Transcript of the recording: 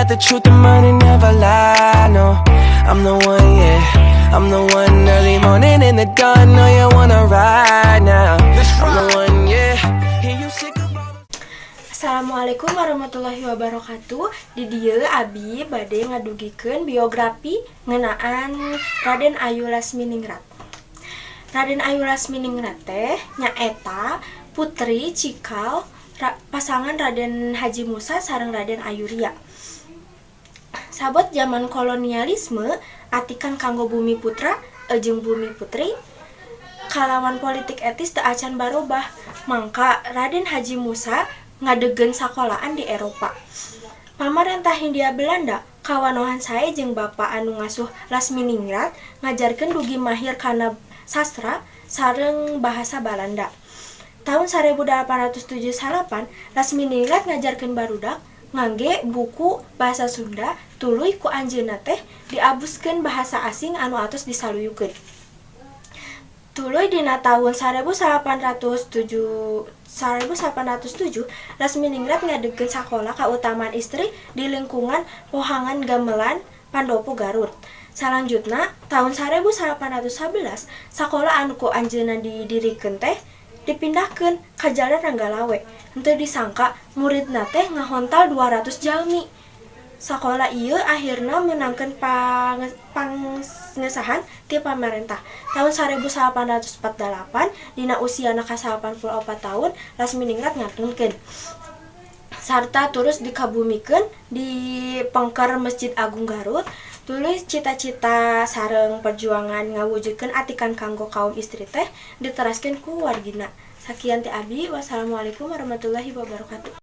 got the truth, the money never lie. No, I'm the one, yeah. I'm the one early morning in the dawn. Know you wanna ride now. I'm the one, yeah. Hear you sick of all the Assalamualaikum warahmatullahi wabarakatuh. Di dieu abi bade ngadugikeun biografi ngeunaan Raden Ayu Lasminingrat. Raden Ayu Lasminingrat teh nyaeta putri cikal pasangan Raden Haji Musa sareng Raden Ayu Ria. Sabot zaman kolonialisme, atikan kanggo bumi putra jeung bumi putri kalawan politik etis teu acan barobah. Mangka Raden Haji Musa ngadegkeun sakolaan di Eropa. Pamarentah Hindia Belanda kawanohan sae jeung bapa anu ngasuh Lasminingrat ngajarkeun dugi mahir kana sastra sareng bahasa Balanda. Tahun 1878 Lasminingrat ngajarkeun barudak ngangge buku bahasa Sunda, tuluy ku anjeunna teh diabuskeun bahasa asing anu atos disaluyukeun. Tuluy dina tahun 1807 1807 Lasminingrat ngadegkeun sakola kautamaan istri di lingkungan Pohangan Gamelan, Pandopo Garut. Salanjutna tahun 1811 sakola anu ku anjeunna didirikeun teh dipindahkeun ka Jalan Ranggalawe. Henteu disangka muridna teh ngahontal 200 jalmi. Sakola ieu akhirna meunangkeun pangesahan ti pamarentah. Tahun 1848 dina usiana ka 84 tahun Lasminingrat ngatunkeun sarta terus dikabumikeun di pengker Masjid Agung Garut. Tuluy cita-cita sareng perjuangan ngawujudkeun atikan kanggo kaum istri teh diteraskeun ku wargina. Sakian ti abi, wassalamualaikum warahmatullahi wabarakatuh.